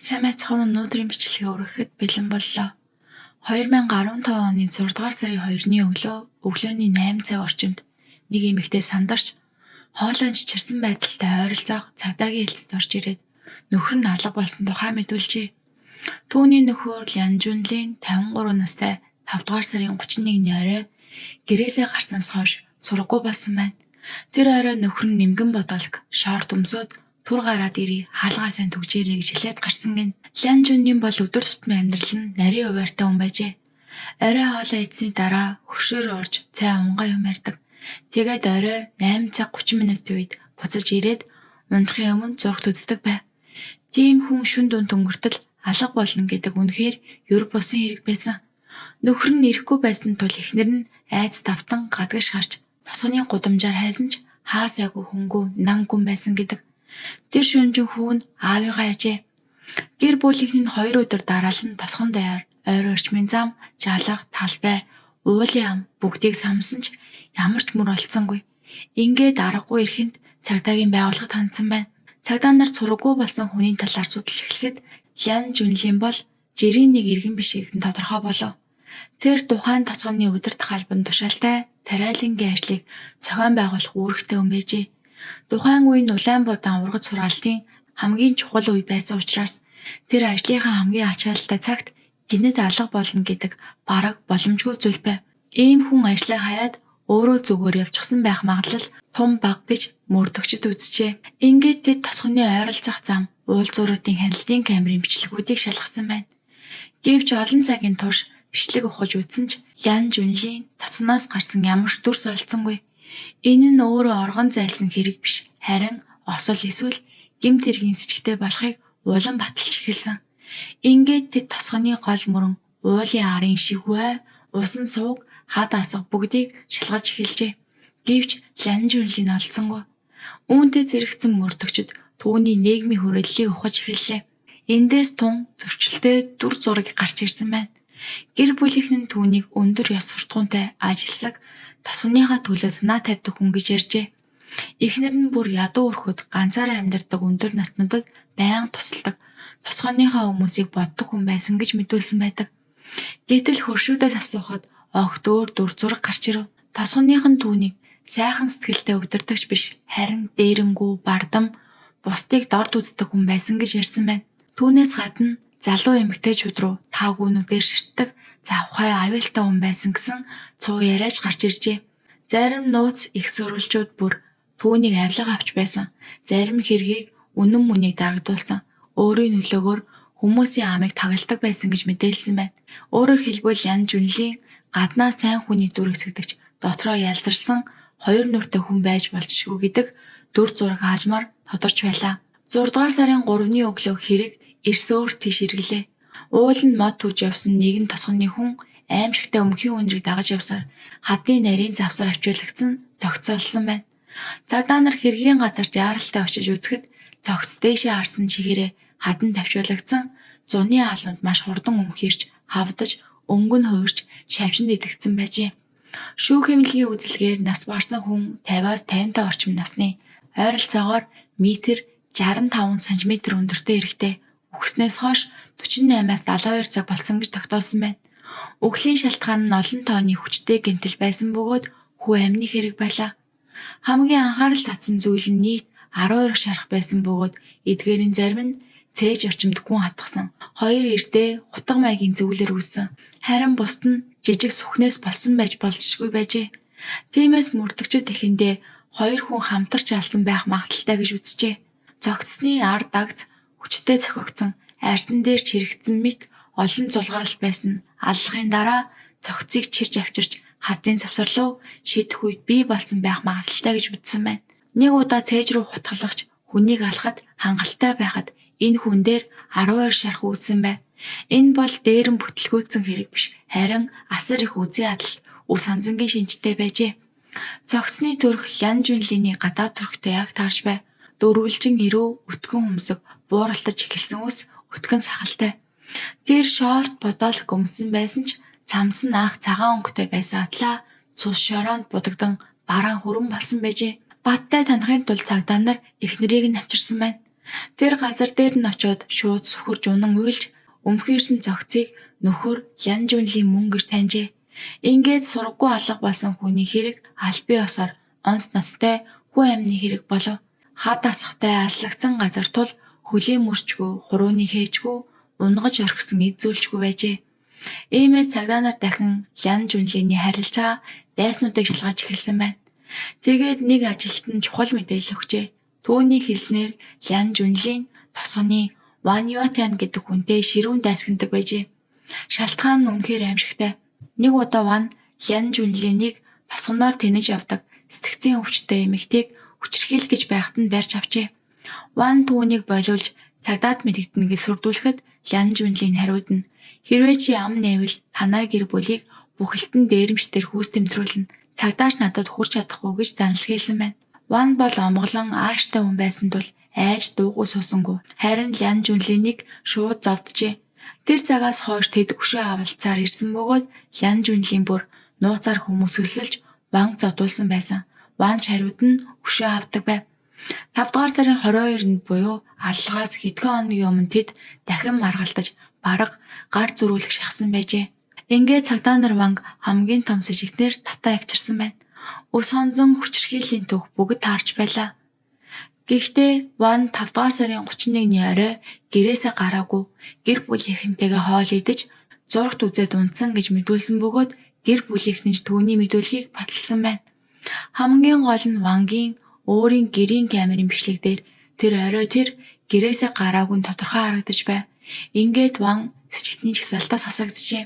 Сайн байцгаана, өнөөдрийн бичлэгээ өргөхөд бэлэн боллоо. 2015 оны 6 дугаар сарын 2-ны өглөө, өглөөний 8 цаг орчимд нэг эмэгтэй сандарч хоолойн чичирсэн байдалтай ойролцоох цагдаагийн хэлцэд орж ирээд нөхөр нь алга болсон тухай мэдүүлжээ. Түүний нөхөр Лянжунлин 53 настай 5 дугаар сарын 31-ний орой гэрээсээ гарснаас хойш сураггүй болсон байна. Тэр орой нөхөр нь нэмгэн бодолк шорт өмсөөд түр гараад ирээ, хаалгаа сайн түгжээрэй гэж хэлээд гарсан гин. Лянжунлин бол өдөр тутмын амьдрал нь нарийн хуваартай хүн байжээ. Орой хоолоо идсэний дараа хөршөөр орж цай унгаа юм ярьдаг. Тэгээд орой 8 цаг 30 минутын үед буцаж ирээд унтахын өмнө зурагт үздэг байв. Тийм хүн шүн дунд өнгөртөл алга болно гэдэг үнэхээр ер бусын хэрэг байсан. Нөхөр нь ирэхгүй байсан тул эхнэр нь айц тавтан гадагш гарч тосгоны гудамжаар хайсан ч хаа сайгүй хүнгүй нам гүн байсан гэдэг. Тэр шөнөжин хүү нь аавыгаа ажээ. Гэр бүлийнх нь 2 өдөр дараалан тосгон даяар ойр орчмын зам, жалга, талбай, уулын ам бүгдийг самсан ч ямар ч мөр олдсонгүй. Ингээд аргагүй ирэхэнд цагдаагийн байгууллагад хандсан байна. Цагдаа нар сураггүй болсон хүний талаар судалж эхлэхэд Лян Жунлин бол жирийн нэг иргэн биш гэдэг нь тодорхой болов. Тэр тухайн тосгоны удирдах албан тушаалтай тариалангийн ажлыг зохион байгуулах үүрэгтэй хүн байжээ. Тухайн үе нь Улаанбаатар ургац хураалтын хамгийн чухал үе байсан учраас тэр ажлынхаа хамгийн ачаалалтай цагт гэнэт алга болно гэдэг бараг боломжгүй зүйл байв. Ийм хүн ажлаа хаяад өөрөө зүгээр явчихсан байх магадлал тум бага гэж мөрдөгчд үзжээ. Ингээд тэд тосгоны ойролцоох зам, уулзууруудын хяналтын камерын бичлэгүүдийг шалгасан байна. Гэвч олон цагийн турш бичлэг ухаж үзсэн ч Лян Жунлийн тосгоноос гарсан ямар ч дүрс олдсонгүй. Энэ нь өөрөө оргон зайлсан хэрэг биш, харин осол эсвэл гэмт хэргийн сэжигтэй болохыг улам баталж эхэлсэн. Ингээд тэд тосгоны гол мөрөн, уулын арын шигвэ, усан сувг, хад асга бүгдийг шалгаж эхэлжээ. Гэвч Лянжүнлийн олдсонгүй. Үүнтэй зэрэгцэн мөрдөгчд түүний нийгмийн хүрээллийг ухаж эхэллээ. Эндээс тун зөрчилтэй дүр зураг гарч ирсэн байна. Гэр бүлийнх нь түүнийг өндөр ёс суртахуунтай ажилсаг, тосгоныхаа төлөө санаа тавьдаг хүн гэж ярьжээ. Эхнэр нь бүр ядуу өрхөд ганцаараа амьдардаг өндөр наснуудад байнга тусалдаг, тосгоныхоо хүмүүсийг боддог хүн байсан гэж мэдүүлсэн байдаг. Гэтэл хөршүүдээс асуухад огт өөр дүр зураг гарч ирэв. Тосгоных нь түүнийг сайхан сэтгэлтэй удирдагч биш, харин дээрэнгүү, бардам, бусдыг дорд үздэг хүн байсан гэж ярьсан байна. Түүнээс гадна залуу эмэгтэйчүүд рүү таагүүнүүдээр ширтдэг, завхай аюултай хүн байсан гэсэн цуу яриач гарч иржээ. Зарим нууц их сөрвөлчүүд бүр түүнийг авилга авч байсан. Зарим хэргийг үнэн мөнийг дарагдуулсан. Өөрийн нөлөөгөөр хүмүүсийн амыг тагалдаг байсан гэж мэдээлсэн байна. Өөрөөр хэлбэл Ян Жунлийн гаднаа сайн хүний дүр эсгэгдэж дотроо ялзарсан хоёр нүртэй хүн байж болзошгүй гэдэг дүр зураг аажмаар тодорч байлаа. 6 дугаар сарын 3-ны өглөө хэрэг эрсөөр тийш эргэлээ. Ууланд мод түүж явсан нэгэн тосгоны хүн аимшигтай өмгөхийн үнэрийг дагаж явсаар хадны нарийн завсар авчиулагдсан зохицоолсон байна. Цагдаа нар хэргийн газарт яаралтай очиж үзэхэд цогц дээшээ харсан чигээрээ хадан тавчуулагдсан зуны алунд маш хурдан өмгөөрч хавдаж өнгө нь хувирч шавжинд идэгдсэн байжээ. Шүүх хэмнэлгийн үзэлгээр нас барсан хүн 50-аас 55 орчим насны, ойролцоогоор метр 65 см өндөртэй эрэгтэй үхснээс хойш 48-аас 72 цаг болсон гэж тогтоосон байна. Үхлийн шалтгаан нь олон тооны хүчтэй гэмтэл байсан бөгөөд хүү амны хэрэг байлаа. Хамгийн анхаарал татсан зүйл нь нийт 12 шарх байсан бөгөөд эдгээрийн зарим нь цээж орчимд гүн хатгсан. Хоёр эрдээ хутга маягийн зөвлөөр үүссэн. Харин бусд нь жижиг сүхнээс болсон байж болзошгүй байжээ. Тиймээс мөрдөгчид эхэндээ хоёр хүн хамтарч алсан байх магадлалтай гэж үзжээ. Цогцсны ар дагц хүчтэй цохигдсон, арьсан дээр чирэгдсэн мэт олон зулгаралт байсан аллахын дараа цогцыг чирж авчирч хазын завсар руу шидэх үед бий болсон байх магадлалтай гэж үзсэн байна. Нэг удаа цээж рүү хутгалахч хүнийг алахад хангалттай байхад энэ хүн дээр 12 шарх үүссэн байв. Энэ бол дээрэн бүтлгүүцсэн хэрэг биш, харин асар их үзэн ядалт үр санзангийн шинжтэй байжээ. Цогцсны төрх Лянжунлины гадаад төрхтэй яг таарч байв. Дөрвөлжин эрүү өтгөн хөмсөг бууралтаж эхэлсэн үс өтгөн сахалтай. Тэр шорт бодоолох өмсөн байсан ч цамц нь анх цагаан өнгөтэй байсан атлаа цус шороонд будагдан бараан хүрэн болсон байжээ. Баттай танихын тулд цагдаа нар эхнэрийг нь авчирсан байна. Тэр газар дээр нь очоод шууд сөхөрж унан уйлж өмхийрсэн цогцыг нөхөр Лянжүнлийн мөн гэж таньжээ. Ингээд сураггүй алга болсон хүний хэрэг албан ёсоор онц ноцтой хүн амны хэрэг болов. Хад асгатай аслагдсан газар тул хөлийн мөрчгүй, хурууны хээчгүй, унгаж орхисон эд зүйлчгүй байжээ. Иймээ цагдаа нар дахин Лянжүнлиний харилцаа дайснуудыг шалгаж эхэлсэн байна. Тэгээд нэг ажилтан чухал мэдээлэл өгчээ. Түүний хэлснээр Лянжүнлин тосгоны Ван Юатан гэдэг хүнтэй ширүүн дайсагнадаг байжээ. Шалтгаан нь үнэхээр аимшигтай. Нэг удаа Ван Лянжүнлинийг тосгоноор тэнэж явдаг сэтгцийн өвчтэй эмэгтэйг хүчирхийлэх гэж байхад нь барьж авчээ. Ван түүнийг болиулж цагдаад мэдэгдэнэ гэж сүрдүүлэхэд Лянжүнлийн хариуд нь хэрвээ чи ам нээвэл танай гэр бүлийг бүхэлдэн дээрэмчдэр хүйс тэмтрүүлнэ. Цагдаач надад хүрч чадахгүй гэж занал хэлсэн байна. Ван бол омголон ааштай хүн байсан тул айж дуугүй суусангүй. Харин Лянжүнлинийг шууд зовджээ. Тэр цагаас хойш тэд өшөө авалцаар ирсэн бөгөөд Лянжүнлийн бүр нууцаар хүмүүс хөлсөлж Ван зодуулсан байсан. Ван ч хариуд нь өшөө авдаг байв. 5 дугаар сарын 22-нд буюу аллагаас хэдхэн хоногийн өмнө тэд дахин маргалтаж бараг гар зөрүүлэх шахсан байжээ. Ингээд цагдаа нар Ванг хамгийн том сэжигтнэр татаа авчирсан байна. Өс хонзон хүчирхийллийн түүх бүгд таарч байлаа. Гэхдээ Ван 5 дугаар сарын 31-ний орой гэрээсээ гараагүй гэр бүлийнхэнтэйгээ хоол идэж зурагт үзээд унтсан гэж мэдүүлсэн бөгөөд гэр бүлийнхэн ч түүний мэдүүлгийг баталсан байна. Хамгийн гол нь Вангийн өөрийн гэрийн камерын бичлэг дээр тэр орой тэр гэрээсээ гараагүй нь тодорхой харагдаж байв. Ингээд Ван сэжигтний жагсаалтаас хасагджээ.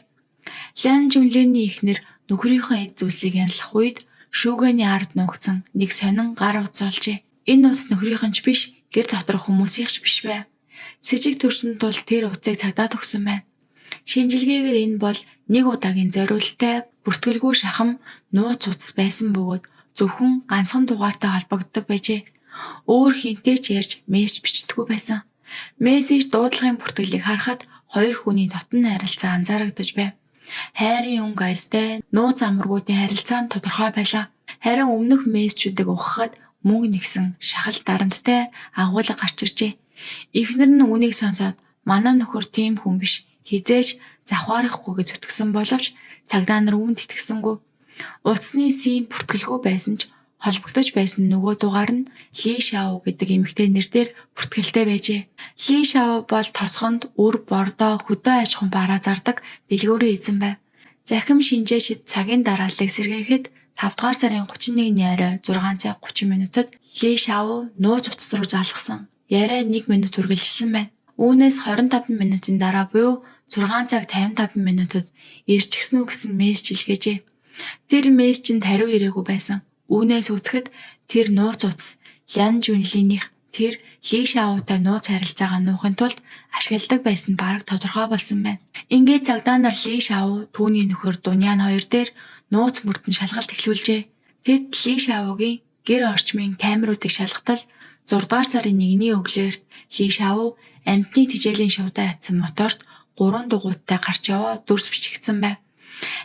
Лянжүнлэний эхнэр нөхрийнхөө эд зүйлсийг янзлах үед шүүгээний ард нуугдсан нэг сонин гар утас олжээ. Энэ утас нөхрийнх нь ч биш, гэр доторх хүмүүсийнх ч биш байв. Сэжиг төрсөн тул тэр утсыг цагдаа төгсөн байна. Шинжилгээгээр энэ бол нэг удаагийн зориулттай бүртгэлгүй шахам нууц утас байсан бөгөөд зөвхөн ганцхан дугаартай холбогддог байжээ. Өөр хэнтэй ч ярьж мессеж бичдэггүй байсан. Мессеж дуудлагын бүртгэлийг харахад хоёр хүний дотн харилцаа анзаарагдаж байв. Хайрын өнгө аястай нууц амаргуудын харилцаа нь тодорхой байлаа. Харин өмнөх мессежүүдийг ухахад мөнгө нэгсэн шахал дарамттай агуулга гарч иржээ. Эхнэр нь үүнийг сонсоод манай нөхөр тийм хүн биш хизээж завхаарахгүй гэж зүтгэсэн боловч цагдаа нар үүнд итгэсэнгүй. Утасны сим бүртгэлгүй байсан ч холбогдож байсан нөгөө дугаар нь Ли Шао гэдэг эмэгтэй нэр дээр бүртгэлтэй байжээ. Ли Шао бол тосгонд үр бордоо хөдөө аж ахуйн бараа зардаг дэлгүүрийн эзэн байв. Захим шинжээчид цагийн дарааллыг сэргээхэд 5 дугаар сарын 31-ний орой 6 цаг 30 минутад Ли Шао нууц утас руу залгасан. Яриа 1 минут үргэлжилсэн байна. Үүнээс 25 минутын дараа буюу 6 цаг 55 минутад ирчихсэн үү гэсэн мессеж илгээжээ. Тэр мессежинд хариу ирээгүй байсан. Үүнээс үзэхэд тэр нууц утас Лянжүнлинийх тэр Ли Шаотай нууц харилцаагаа нуухын тулд ашигладаг байсан нь бараг тодорхой болсон байна. Ингээд цагдаа нар Ли Шао түүний нөхөр Дунян хоёр дээр нууц мөрдөн шалгалт эхлүүлжээ. Тэд Ли Шаогийн гэр орчмын камеруудыг шалгатал 6 дугаар сарын 1-ний өглөөрт Ли Шао амьтны тижээлийн шувдаа ятсан моторт 3 дугуйттай гарч яваа дүрс бичигдсэн байв.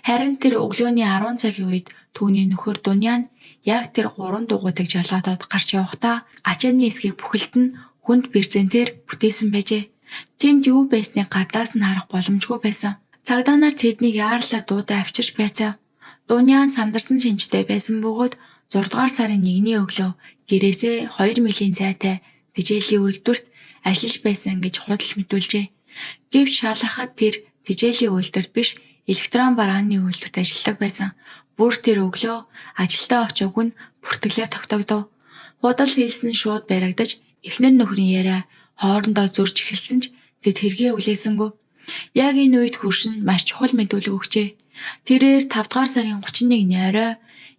Харин тэр өглөөний 10 цагийн үед түүний нөхөр Дунян яг тэр 3 дугуйтыг жолоодоод гарч явахдаа ачааны эсхийг бүхэлд нь хүнд бэрзэнтээр бүтээсэн байжээ. Тэнд юу байсныг гадаас нь харах боломжгүй байсан. Цагдаа нар тэднийг яарлаа дуудаа авчирч байцаав. Дунян сандарсан шинжтэй байсан бөгөөд 6 дугаар сарын 1-ний өглөө гэрээсээ 2 милийн зайтай тижээлийн үйлдвэрт ажиллаж байсан гэж худал мэдүүлжээ. Гэвч шалгахад тэр тижээлийн үйлдвэрт биш электрон барааны үйлдвэрт ажилладаг байсан. Бүр тэр өглөө ажилдаа очоогүй нь бүртгэлээр тогтоогдов. Худал хийсэн нь шууд баригдаж эхнэр нөхрийн яриа хоорондоо зөрж эхэлсэн ч тэд хэрэгээ хүлээсэнгүй. Яг энэ үед хөрш нь маш чухал мэдүүлэг өгчээ. Тэрээр 5 дугаар сарын 31-ний орой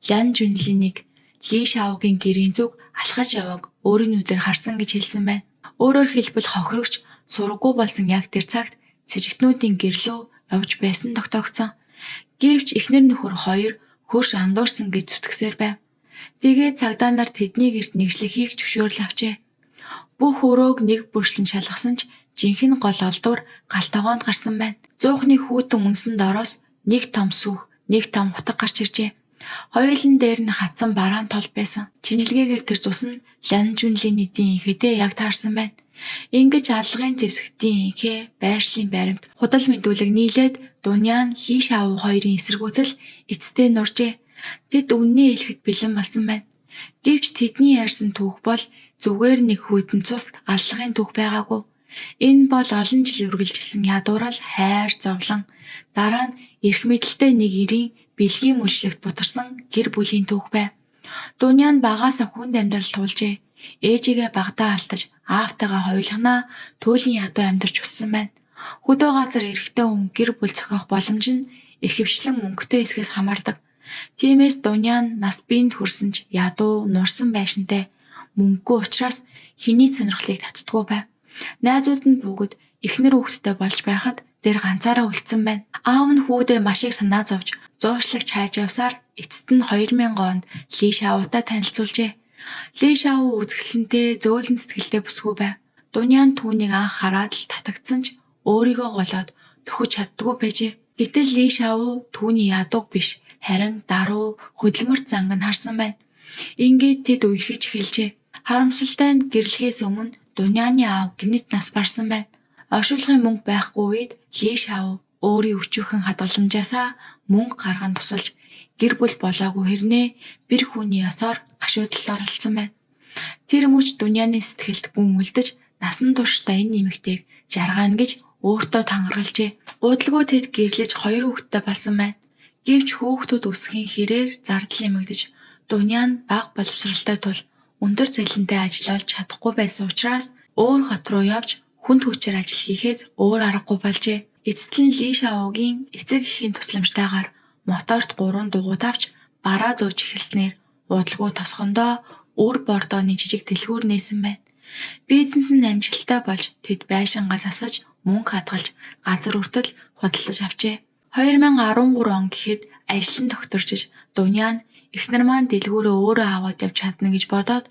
Лянжүнлинийг Ли Шаогийн гэрийн зүг алхаж явааг өөрийн нүдээр харсан гэж хэлсэн байна. Өөрөөр хэлбэл хохирогч сураггүй болсон яг тэр цагт сэжигтнүүдийн гэр лүү явж байсан тогтоогдсон. Гэвч эхнэр нөхөр хоёр хөрш андуурсан гэж зүтгэсээр байв. Тэгээд цагдаа нар тэдний гэрт нэгшлэг хийх зөвшөөрөл авчээ. Бүх өрөөг нэг бүрчлэн шалгасан ч жинхэнэ гол олдвор гал тогоонд гарсан байна. Зуухны хүйтэн үнсэн дороос нэг том сүх, нэг том хутга гарч иржээ. Хоёулын дээр нь хатсан бараан тол байсан. Шинжилгээгээр тэр цус нь Лянжүнлийн эдийн ихэдээ яг таарсан байна. Ингэж аллагын зэвсэгтийн энхээ байршлын баримт худал мэдүүлэг нийлээд Дуняан Ли Шао хоёрын эсэргүүцэл эцэстээ нуржээ. Тэд үнэнээ хэлэхэд бэлэн болсон байна. Гэвч тэдний ярьсан түүх бол зүгээр нэг хүйтэн цуст аллагын түүх байгаагүй. Энэ бол олон жил үргэлжилсэн ядуурал, хайр, зовлон, дараа нь эрх мэдэлтэй нэг эрийн бэлгийн мөчлөгт бутарсан гэр бүлийн түүх байв. Дуняан багаасаа хүнд амьдрал туулжээ. Ээжигээ багадаа алдаж, аавтайгаа хоёулахнаа туйлын ядуу амьдарч өссөн байна. Хөдөө газар эрэгтэй хүн гэр бүл зохиох боломж нь ихэвчлэн мөнгөтэй хэсгээс хамаардаг. Тиймээс Дуняан нас биед хүрсэн ч ядуу, нурсан байшинтай мөнгөгүй учраас хэний ч сонирхлыг татдаггүй байв. Найзууд нь бүгд эхнэр хүүхэдтэй болж байхад тэр ганцаараа үлдсэн байна. Аав нь хүүдээ маш их санаа зовж, зуушлагч хайж явсаар эцэст нь 2000 онд Ли Шаотай танилцуулжээ. Ли Шао үзэсгэлэнтэй, зөөлөн сэтгэлтэй бүсгүй байв. Дуняан түүнийг анх хараад л татагдсан ч өөрийгөө голоод төхөж чаддаггүй байжээ. Гэтэл Ли Шао түүний ядууг биш, харин даруй, хөдөлмөрт занг нь харсан байна. Ингээд тэд үерхэж эхэлжээ. Харамсалтай нь гэрлэхээс өмнө Дуняаны аав гэнэт нас барсан байна. Оршуулгын мөнгө байхгүй үед Ли Шао өөрийн өчүүхэн хадгаламжаасаа мөнгө гарган тусалж гэр бүл болоогүй хэрнээ бэр хүүний ёсоор гашуудлалд оролцсон байна. Тэр мөч Дуняаны сэтгэлд гүн үлдэж насан туршдаа энэ эмэгтэйг жаргаана гэж өөртөө тангаргалжээ. Удалгүй тэд гэрлэж хоёр хүүхэдтэй болсон байна. Гэвч хүүхдүүд өсөхийн хэрээр зардал нэмэгдэж Дуняа нь бага боловсролтой тул өндөр цалинтай ажил олж чадахгүй байсан учраас өөр хот руу явж хүнд хүчээр ажил хийхээс өөр аргагүй болжээ. Эцэст нь Ли Шаогийн эцэг эхийн тусламжтайгаар моторт 3 дугуйт авч бараа зөөж эхэлснээр удалгүй тосгондоо үр бордооны жижиг дэлгүүр нээсэн байна. Бизнес нь амжилттай болж тэд байшингаа засаж мөнгө хадгалж газар хүртэл худалдаж авчээ. 2013 он гэхэд ажил нь тогтворжиж Дуняа нь эхнэр маань дэлгүүрээ өөрөө аваад явж чадна гэж бодоод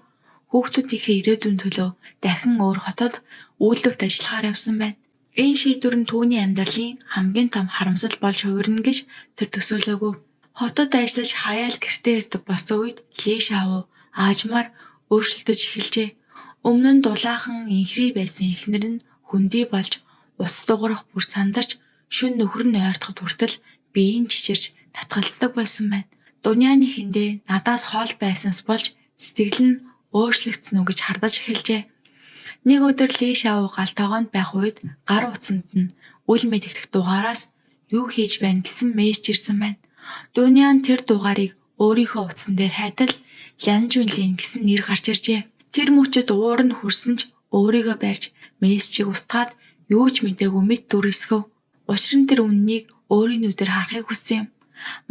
хүүхдүүдийнхээ ирээдүйн төлөө дахин өөр хотод үйлдвэрт ажиллахаар явсан байна. Энэ шийдвэр нь түүний амьдралын хамгийн том харамсал болж хувирна гэж тэр төсөөлөөгүй. Хотод ажиллаж хаяал гэртээ ирдэг болсон үед Ли Шао аажмаар өөрчлөгдөж эхэлжээ. Өмнө нь дулаахан энхрий байсан эхнэр нь хөндий болж ус дуграх бүр сандарч шөнө нөхөр нь ойртоход хүртэл бие нь чичирч татгалздаг болсон байна. Дуняаны эхэндээ надаас хол байснаас болж сэтгэл нь өөрчлөгдсөн үү гэж хардаж эхэлжээ. Нэг өдөр Ли Шао гал тогоонд байх үед гар утсанд нь үл мэдэгдэх дугаараас юу хийж байна гэсэн мессеж ирсэн байна. Дуняан тэр дугаарыг өөрийнхөө утсан дээр хайтал Лянжүнлин гэсэн нэр гарч иржээ. Тэр мөчид уур нь хүрсэн ч өөрийгөө барьж мессежийг устгаад юу ч мдээгүй мэт дүрсгэв. Учир нь тэр үннийг өөрийн нүдээр харахыг хүссэн юм.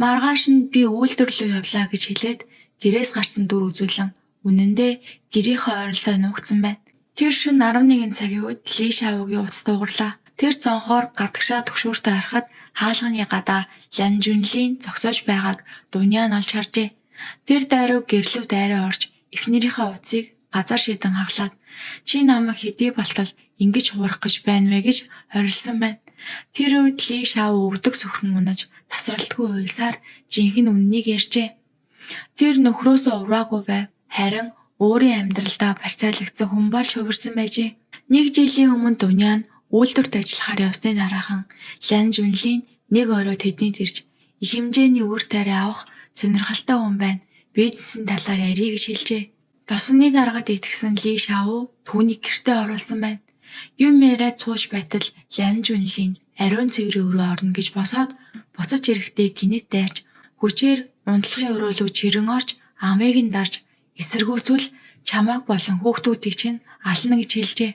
Маргааш нь би үйлдвэр рүү явлаа гэж хэлээд гэрээс гарсан дүр үзүүлэн үнэн дээр гэрийнхээ ойролцоо нуугдсан байна. Тэр шөнө 11 цагийн үед Ли Шаогийн утас дуугарлаа. Тэр цонхоор гадагшаа түгшүүртэй харахад хаалганы гадаа Лянжүнлийн зогсоож байгааг Дуняа нь олж харжээ. Тэр дайруу гэрлөв дайраа орж эхнэрийнхээ утсыг газар шидэн хаглаад чи намайг хэдий болтол ингэж хуурах гэж байна вэ гэж хорилсон байна. Тэр үед Ли Шао өвдөг сөхрөн унаж тасралтгүй уйлсаар жинхэнэ үнэнийг ярьжээ. Тэр нөхрөөсөө ураагүй байв. Харин өөрийн амьдралдаа барьцаалагдсан хүн болж хувирсан байжээ. Нэг жилийн өмнө Дуняа нь үйлдвэрт ажиллахаар явсны дараахан Лянжүнлийн нэг орой тэднийд ирж их хэмжээний үр тариа авах сонирхолтой хүн байна. Бизнесийн талаар ярий гэж хэлжээ. Тосгоны даргад итгэсэн Ли Шао түүнийг гэртээ оруулсан байна. Юм яриад сууж байтал Лянжүнлийн ариун цэврийн өрөө орно гэж босоод буцаж ирэхдээ гэнэт дайрч хүчээр унтлагын өрөө рүү чирэн орж амыг нь дарж эсэргүүцвэл чамайг болон хүүхдүүдийг чинь ална гэж хэлжээ.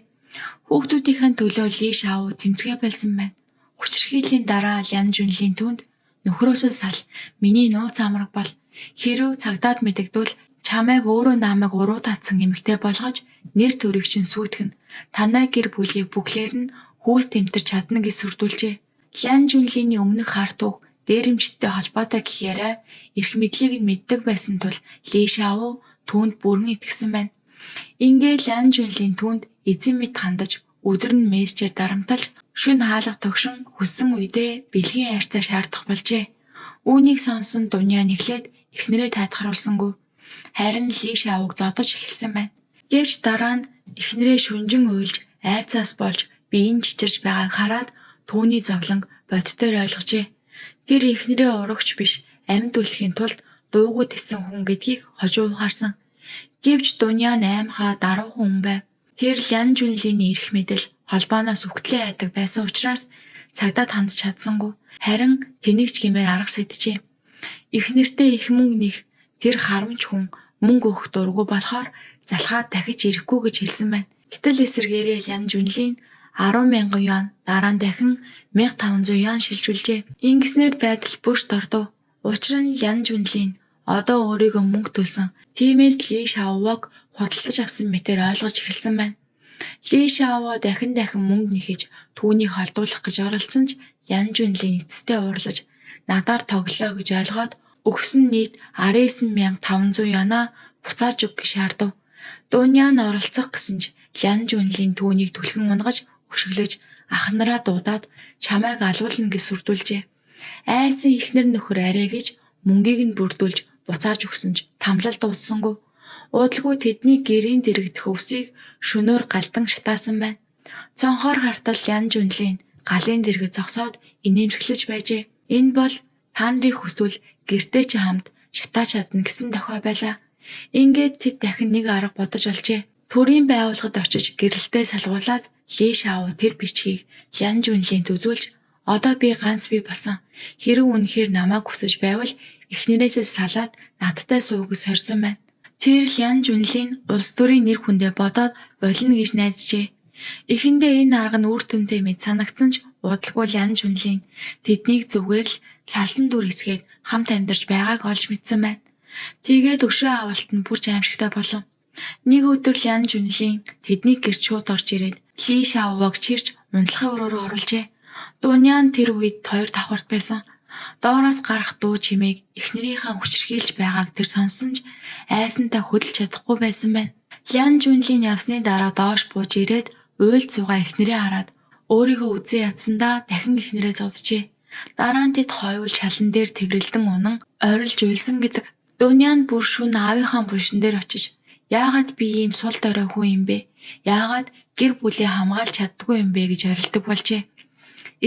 Хүүхдүүдийнх нь төлөө Ли Шао тэмцгээ болсон байна. Хүчирхийллийн дараа Лянжүнлийн түүнд нөхрөөсөө сал миний нууц амраг бол хэрв цагдаад мэдэгдвэл чамайг өөрөө намайг уруу татсан эмэгтэй болгож нэр төрийг чинь сүйтгэнэ. Танай гэр бүлийг бүхлээр нь хүйс тэмтэрч чадна гэж сүрдүүлжээ. Лянжүнлиний өмнөх хар түүх дээрэмчтэй холбоотой гэх яриа эрх мэдлийг нь мэддэг байсан тул Ли Шао түүнд бүрэн итгэсэн байна. Ингээд Лянжүнлийн түүнд эзэн мэт хандаж өдөр нь мессежээр дарамталж шөнө хаалга тогшин хүссэн үедээ бэлгийн хайрцаг шаардах болжээ. Үүнийг сонсон Дуняа нэхлээд эхнэрээ тайтгаруулсангүй. Харин Ли Шаог зодож эхэлсэн байна. Гэвч дараа нь эхнэрээ шүнжин уйлж айцаас болж бие нь чичирч байгааг хараад түүний зовлонг бодитоор ойлгожээ. Тэр эхнэрээ урагч биш амьд үлдэхийн тулд дуугүй тэссэн хүн гэдгийг хожуу ухаарсан. Гэвч Дуняа нь аймхаа даруухан хүн байв. Тэр Лян Жунлиний эрх мэдэл холбооноос үхтлээ айдаг байсан учраас цагдаад хандаж чадсангүй. Харин тэнэгч гэмээр арга сэджээ. Эхнэртээ их мөнгө нэх тэр харамч хүн мөнгө өгөх дургүй болохоор залхаад дахиж ирэхгүй гэж хэлсэн байна. Гэтэл эсэргээрээ Лян Жунлин 10,000 юан, дараа нь дахин 1,500 юан шилжүүлжээ. Ингэснээр байдал бүр дордов. Учир нь Лян Жунлин одоо өөрийгөө мөнгө төлсөн. Тиймээс Ли Шаовог худалдаж авсан мэтээр ойлгож эхэлсэн байна. Ли Шао дахин дахин мөнгө нэхэж түүнийг холдуулах гэж оролдсон ч Лян Жунлин эцэстээ уурлаж надаар тоглолоо гэж ойлгоод өгсөн нийт 19,500 юанаа буцааж өг гэж шаардав. Дуняа нь оролцох гэсэн ч Лян Жунлин түүнийг түлхэн унгаж өшиглөж ах нараа дуудаад чамайг алуулна гэж сүрдүүлжээ. Айсан эхнэр нөхөр арай гэж мөнгийг нь бүрдүүлж буцааж өгсөн ч тамлал дууссангүй. Удалгүй тэдний гэрийн дэргэдэх өвсийг шөнөөр галдан шатаасан байна. Цонхоор хартал Лян Жунлин галын дэргэд зогсоод инээмсэглэж байжээ. Энэ бол та нарын хүсвэл гэртээ чи хамт шатааж чадна гэсэн дохио байлаа. Ингээд тэд дахин нэг арга бодож олжээ. Төрийн байгууллагад очиж гэрэлтэй салгуулад Ли Шао тэр бичгийг Лян Жунлинд үзүүлж одоо би ганц бий болсон. Хэрэг үнэхээр намайг хүсэж байвал эхнэрээсээ салаад надтай суу гэж сорьсон байна. Тэр Лян Жунлин улс төрийн нэр хүндээ бодоод болно гэж найджээ. Эхэндээ энэ арга нь үр дүнтэй мэт санагдсан ч удалгүй Лян Жунлин тэднийг зүгээр л цалсан дүр эсгээд хамт амьдарч байгааг олж мэдсэн байна. Тэгээд өшөө авалт нь бүр ч аимшигтай болов. Нэг өдөр Лян Жунлин тэдний гэрт шууд орж ирээд Ли Шаовог чирч унтлахын өрөө рүү оруулжээ. Дуняа нь тэр үед хоёр давхарт байсан. Доороос гарах дуу чимээг эхнэрийнхээ хүчирхийлж байгааг тэр сонссон ч айсантай хөдөлж чадахгүй байсан байна. Лян Жунлин явсны дараа доош бууж ирээд уйлд суугаа эхнэрээ хараад өөрийгөө үзэн ядсандаа дахин эхнэрээ зоджээ. Дараа нь тэд хоёул шалан дээр тэврэлдэн унан ойрлж уйлсан гэдэг. Дуняа нь бүр шөнө аавынхаа булшин дээр очиж яагаад би ийм сул дорой хүн юм бэ? Яагаад гэр бүлээ хамгаалж чаддаггүй юм бэ гэж орилдог болжээ.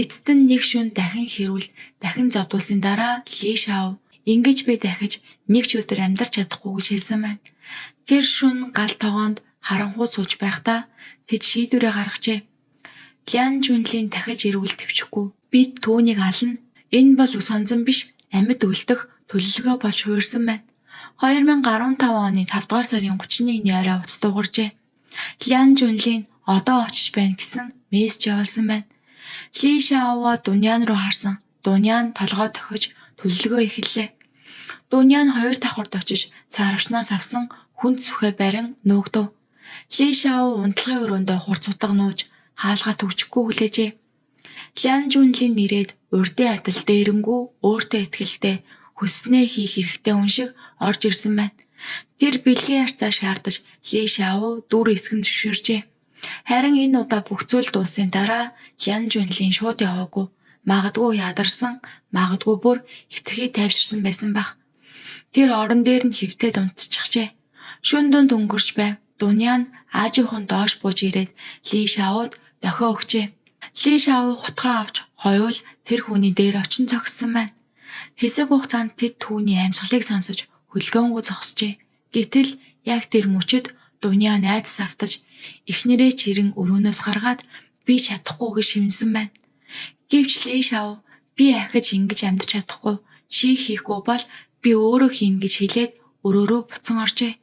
Эцэст нь нэг шөнө дахин хэрүүл дахин зодуулсны дараа Ли Шао ингэж би дахиж нэг ч өдөр амьдарч чадахгүй гэж хэлсэн байна. Тэр шөнө гал тогоонд харанхуй сууж байхдаа тэд шийдвэрээ гаргажээ. Лян Жунлин дахиж ирвэл тэвчихгүй. Бид түүнийг ална. Энэ бол ус онзон биш амьд үлдэх төлөвлөгөө болж хувирсан байна. 2015 оны 5 дугаар сарын 31-ний орой утас дуугарчээ. Лян Жунлин одоо очиж байна гэсэн мессеж явуулсан байна. Ли Шаова Дуняан руу харсан. Дуняан толгой дохиж төлөвлөгөө эхэллээ. Дуняан хоёр давхарт очиж сарвчнаас авсан хүнд сүхээ барин нуугдав. Ли Шао унтлагын өрөөндөө хурц утга нууж хаалгаа түгжихгүй хүлээжээ. Лян Жунлин нэрээд урдын адил дээрэнгүү өөртөө итгэлтэй хүсснээ хийх эрхтэй хүн шиг орж ирсэн байна. Тэр бэлгийн харьцаа шаардаж Ли Шао дүр эсгэн зөвшөөрчээ. Харин энэ удаа бүх зүйл дууссаны дараа Лян Жунлин шууд яваагүй. Магадгүй ядарсан, магадгүй бүр хэтэрхий тайвширсан байсан байх. Тэр орон дээр нь хэвтээд унтчихжээ. Шөнө дунд өнгөрч байв. Дуняа нь аажуухан доош бууж ирээд Ли Шаод дохио өгчээ. Ли Шао хутгаа авч хоёул тэр хүний дээр очин зогссон байна. Хэсэг хугацаанд тэд түүний амьсгалыг сонсож хөлгөөнгөө зогсжээ. Гэтэл яг тэр мөчид Дуняа айдас автаж эхнэрээ чирэн өрөөнөөс гаргаад би чадахгүй гэж шивнэсэн байна. Гэвч Ли Шао би ахиж ингэж амьдарч чадахгүй, чи хийхгүй бол би өөрөө хийнэ гэж хэлээд өрөөрөө буцан оржээ.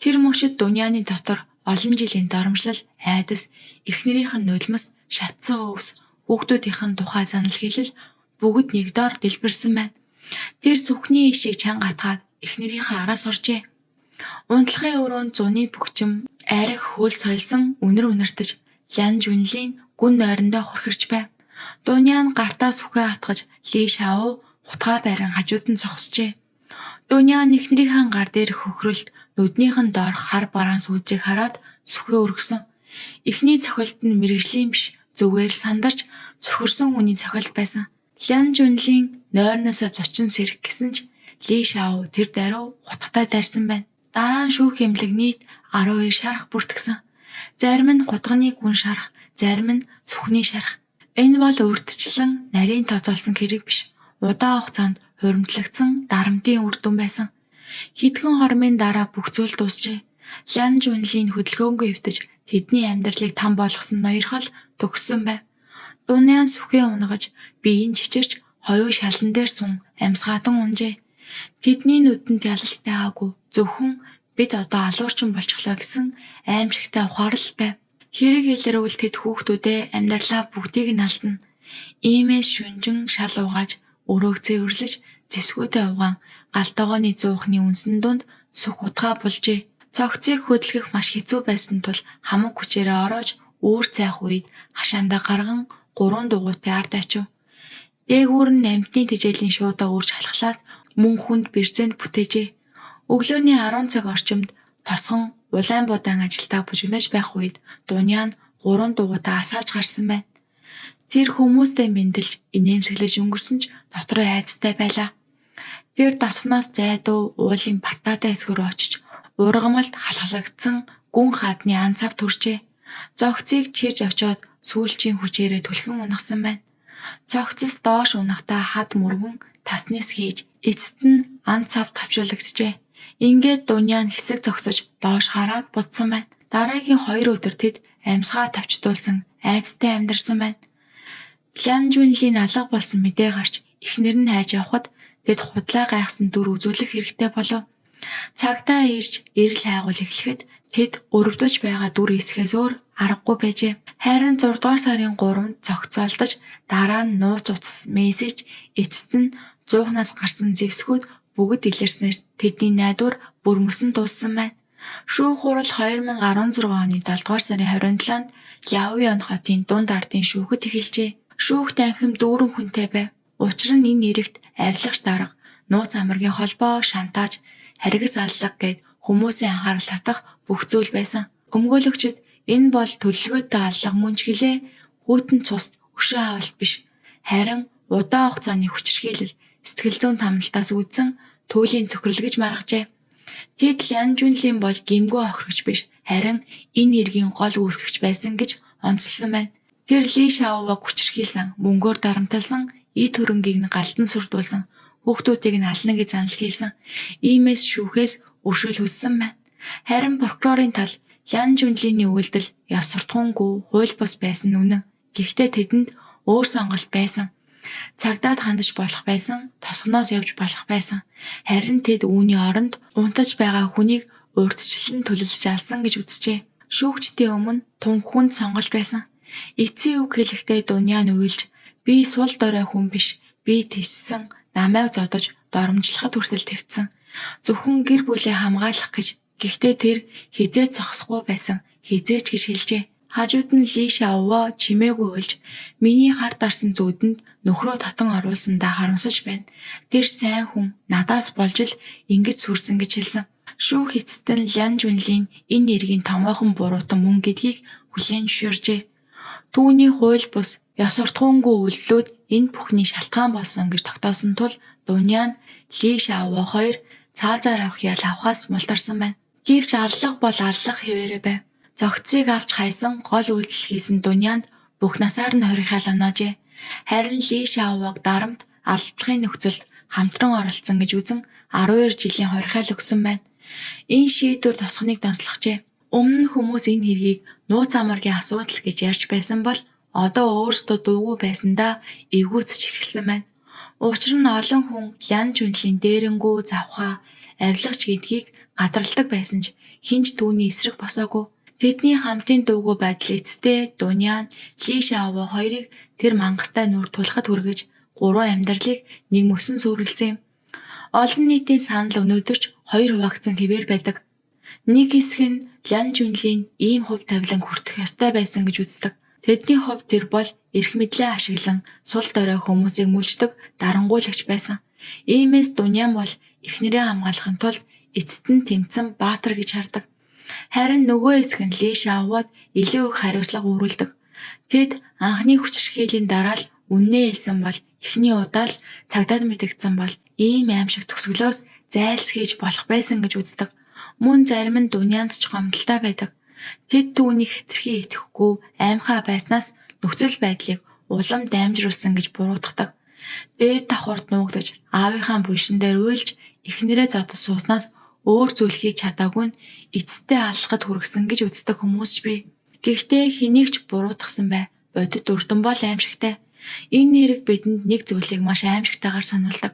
Тэр мөчид Дуняаны дотор олон жилийн доромжлол, айдас, эхнэрийнх нь нулимс, шатсан өвс, хүүхдүүдийнх нь тухай занал хэлэл бүгд нэг дор дэлбэрсэн байна. Тэр сүхний ишийг чанга атгаад эхнэрийнхээ араас оржээ. Унтлахын өрөөнд зуны бөхчм арх хөл соёлсон үнэр үнэртэж Лян Жунлин гүн нойрондоо хөрхөрч байв. Дуняа нь гартаа сүхээ атгаж Ли Шао хутгаа барин хажууд нь зогсжээ. Дуняа нь эхнэрийнхээ гар дээрх хөхрөлт нүднийх нь доорх хар бараан сүүдрийг хараад сүхээ өргөсөн. Эхний цохилт нь мэргэжлийн биш зүгээр л сандарч цохирсон хүний цохилт байсан. Лян Жунлин нойрноосоо зочин сэрэх гэсэн ч Ли Шао тэр даруй хутгатай дайрсан байна. Дараа нь шүүх эмнэлэг нийт 12 шарх бүртгэсэн. Зарим нь хутганы гүн шарх, зарим нь сүхний шарх. Энэ бол урьдчилан нарийн тооцоолсон хэрэг биш. Удаан хугацаанд хуримтлагдсан дарамтын үр дүн байсан. Хэдхэн хормын дараа бүх зүйл дуусжээ. Лян Жунлийн хөдөлгөөнгүй эвдэж тэдний амьдралыг там болгосон ноёрхол төгссөн байв. Дуняан сүхээ унагаж, бие нь чичирч хоёул шалан дээр сун амьсгаатан унжээ. Тэдний нүдэнд ялалт байгаагүй. Зөвхөн бид одоо алуурчин болчихлоо гэсэн аймшигтай ухаарал байв. Хэрэг илэрвэл тэд хүүхдүүдээ амьдралаа бүгдийг нь алдана. Иймээс шүнжин шал угааж, өрөөг цэвэрлэж, зэвсгүүдээ угаан гал тогооны зуухны үнсэн дунд сүх утгаа булжээ. Цогцыг хөдөлгөх маш хэцүү байсан тул хамаг хүчээрээ ороож үүр цайх үед хашаандаа гарган 3 дугуйтай ард ачив. Дээгүүр нь амьтны тэжээлийн шуудаа үрж халахлаад мөн хүнд бэрзэнд бүтээжээ. Өглөөний 10 цаг орчимд тосгон улаан будаан ажилдаа бужигнаж байх үед Дуняа нь 3 дугуйтаа асааж гарсан байна. Тэр хүмүүстэй мэндэлж инээмсэглэж өнгөрсөн ч дотроо айдастай байлаа. Тэр тосгоноос зайдуу уулын партаатай хэсэг рүү очиж ургамалд халхалагдсан гүн хаадны ан цав төржээ. Зогцыг чирж очиод сүүлчийн хүчээрээ түлхэн унагсан байна. Цогцос доош унахдаа хад мөргөн таснаас хийж эцэст нь ан цав товчлогджээ. Ингээд Дуняа нь хэсэг зогсож доош хараад будсан байна. Дараагийн 2 өдөр тэд амьсгаа тавчдуулсан айдастай амьдарсан байна. Лянжүнлийн алга болсон мэдээ гарч эхнэр нь хайж явхад тэд худлаа гайхсан дүр үзүүлэх хэрэгтэй болов. Цагдаа ирж эрэл хайгуул эхлэхэд тэд өрөвдөж байгаа дүр эсэхээс өөр аргагүй байжээ. Харин 6 дугаар сарын 3-нд зохицоолдож дараа нь нууц утас мессеж эцэст нь зуухнаас гарсан зэвсгүүд бүгд илэрснээр тэдний найдвар бүр мөсөн дууссан байна. Шүүх хурал 2016 оны 7 дугаар сарын 27-нд Лаоян хотын дунд ардын шүүхэд эхэлжээ. Шүүх танхим дүүрэн хүнтэй байв. Учир нь энэ эрэгт авилгач дарга, нууц амаргийн холбоо, шантаж, харгас аллага гээд хүмүүсийн анхаарал татах бүх зүйл байсан. Өмгөөлөгчид энэ бол төлөлгөөтэй аллага мөн ч гэлээ хүйтэн цуст өшөө авалт биш. Харин удаан хугацааны хүчирхийлэл, сэтгэл зүйн тамналтаас үүдсэн туйлын цохирол гэж маргажээ. Тэд Лянжүнлийн бол гэмгүй хохирогч биш, харин энэ эргийн гол үүсгэгч байсан гэж онцлсон байна. Тэр Ли Шаоваг хүчирхийлсэн, мөнгөөр дарамтласан, эд хөрөнгийг нь галдан суртуулсан, хүүхдүүдийг нь ална гэж занал хийсэн. Иймээс шүүхээс өршөөл хүссэн байна. Харин прокурорын тал Лянжүнлиний үйлдэл ёс суртахуунгүй, хууль бус байсан нь үнэн. Гэхдээ тэдэнд өөр сонголт байсан. Цагдаад хандаж болох байсан, тосгоноос явж болох байсан. Харин тэд үүний оронд унтаж байгаа хүнийг урьдчилан төлөвлөж алсан гэж үзжээ. Шүүгчдийн өмнө тун хүнд сонголт байсан. Эцсийн үг хэлэхдээ Дуняа нь уйлж би сул дорой хүн биш. Би тэссэн, намайг зодож, доромжлоход хүртэл твтсэн. Зөвхөн гэр бүлээ хамгаалах гэж. Гэхдээ тэр хэзээ ч зогсохгүй байсан, хэзээ ч гэж хэлжээ. Хажууд нь Ли Шаовоо чимээгүй уйлж миний хар дарсан зүүдэнд нөхрөө татан оруулсандаа харамсаж байна. Тэр сайн хүн надаас болж л ингэж сүрсэн гэж хэлсэн. Шүүх эцэст нь Лян Жунлийн энэ эргийн томоохон буруутан мөн гэдгийг хүлээн зөвшөөржээ. Түүний хууль бус ёс суртахуунгүй үйлдэлүүд энэ бүхний шалтгаан болсон гэж тогтоосон тул Дуняа нь Ли Шаовоо хоёр цаазаар авах ял авахаас мултарсан байна. Гэвч аллага бол аллага хэвээрээ байв. Зогцыг авч хайсан гол үйлдэл хийсэн Дуняанд бүх насаар нь хорих ял оноожээ. Харин Ли Шаовог дарамт алдлагын нөхцөлд хамтран оролцсон гэж үзэн 12 жилийн хорих ял өгсөн байна. Энэ шийдвэр тосгоныг донслогчээ. Өмнө нь хүмүүс энэ хэргийг нууц амаргийн асуудал гэж ярьж байсан бол одоо өөрсдөө дуугүй байсандаа эвгүйцэж эхэлсэн байна. Учир нь олон хүн Лян Жунлийн дээрэнгүү завхаа авилгач гэдгийг гадралдаг байсан ч хэн ч түүний эсрэг босоогүй. Тэдний хамтын дуугүй байдал эцэстээ Дуняан, Ли Шаовоо хоёрыг тэр мангастай нүүр тулахад хүргэж гурван амьдралыг нэг мөсөн сүрэлсэн юм. Олон нийтийн санал өнөөдөр ч хоёр хуваагдсан хэвээр байдаг. Нэг хэсэг нь Лян Жунлийн ийм хувь тавилан хүртэх ёстой байсан гэж үздэг. Тэдний хувьд тэр бол эрх мэдлээ ашиглан сул дорой хүмүүсийг мүлждэг дарангуйлагч байсан. Иймээс Дуняан бол эхнэрээ хамгаалахын тулд эцэст нь тэмцэн баатар гэж хардаг. Харин нөгөө хэсэг нь Ли Шаовод илүү их хариуцлага үүрүүлдэг. Тэд анхны хүчирхийллийн дараа л үннээ хэлсэн бол эхний удаа л цагдаад мэдэгдсэн бол ийм аймшиг төгсгөлөөс зайлсхийж болох байсан гэж үздэг. Мөн зарим нь Дуняанд ч гомдолтой байдаг. Тэд түүнийг хэтэрхий итгэхгүй аймхай байснаас нөхцөл байдлыг улам даймжруулсан гэж буруутгадаг. Дээд давхарт нуугдаж аавынхаа булшин дээр уйлж эхнэрээ зодож сууснаас өөр зүйл хийж чадаагүй нь эцэстээ аллахад хүргэсэн гэж үздэг хүмүүс ч бий. Гэхдээ хэнийг ч буруутгасан бай. Бодит үр дүн бол аймшигтай. Энэ нэрэг бидэнд нэг зүйлийг маш аимшигтайгаар сануулдаг.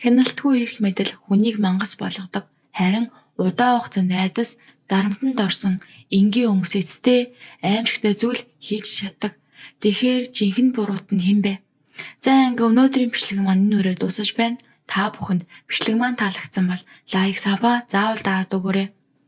Хяналтгүй эрх мэдэл хүнийг мангас болгодог. Харин удаан хугацаанд айдас дарамтанд орсон энгийн хүмүүс эцэстээ аимшигтай зүйл хийж чаддаг. Тэгэхээр жинхэнэ буруут нь хэн бэ? За ингээ өнөөдрийн бичлэг маань энэ үрээ дуусаж байна. Та бүхэнд бичлэг маань таалагдсан бол like, sub аа заавал дараад өгөөрэй.